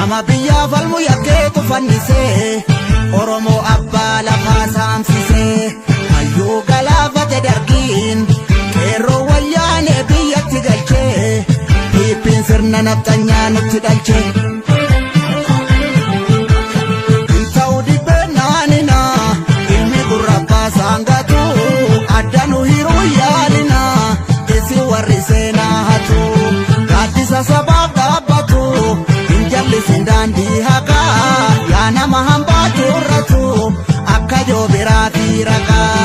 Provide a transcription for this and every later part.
Nama biyyaa falmu yakkeetu fannisee, Oromoo abbaa lafaa saamsisee, hayyuu galaafate dargiin, qeerroo wayyaanee biyyatti galchee, piippiin sirna nafxanyaa nutti dhalchee. Hin ta'u dibbee naanina, ilmi gurra abbaa saangatu, adda nu hiruu yaalina, isin warri seenaa hatu, gaaddisa sabaaf dhaabbatu, hin jallisin daandii haqaa, yaa nama hambaa turratu, akka joobiraa fi raqaa,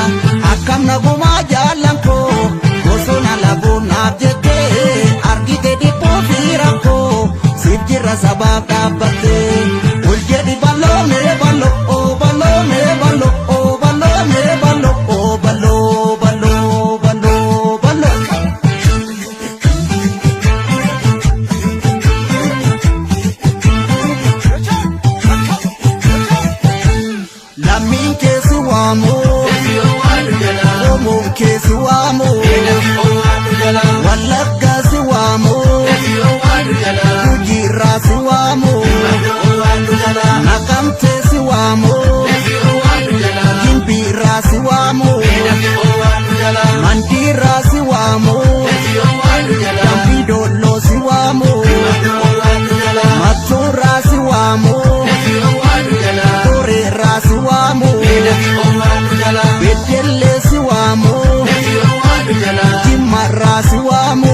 akkam nagumaa jaallan koo, bosona labuun naaf jettee, argite dhiphuu fi rakkoo, siif jirra sabaaf dhaabbattee. Ol jedhi balloo mee balloo, oo balloo mee balloo, oo balloo mee balloo, oo balloo balloo balloo balloo. Lammiin keessi waamu, qomoon keessi waamu, Wallaggaa si waamu, Gujiirraa si waamu, Naqamtee si waamu, Gimbiirraa si waamu, Mandiirraa si waamu, Dambii Doolloo si waamu, Mattuurraa si waamu, Toreerraa si waamu, Beddellee si waamu, Jimmarraa si waamu.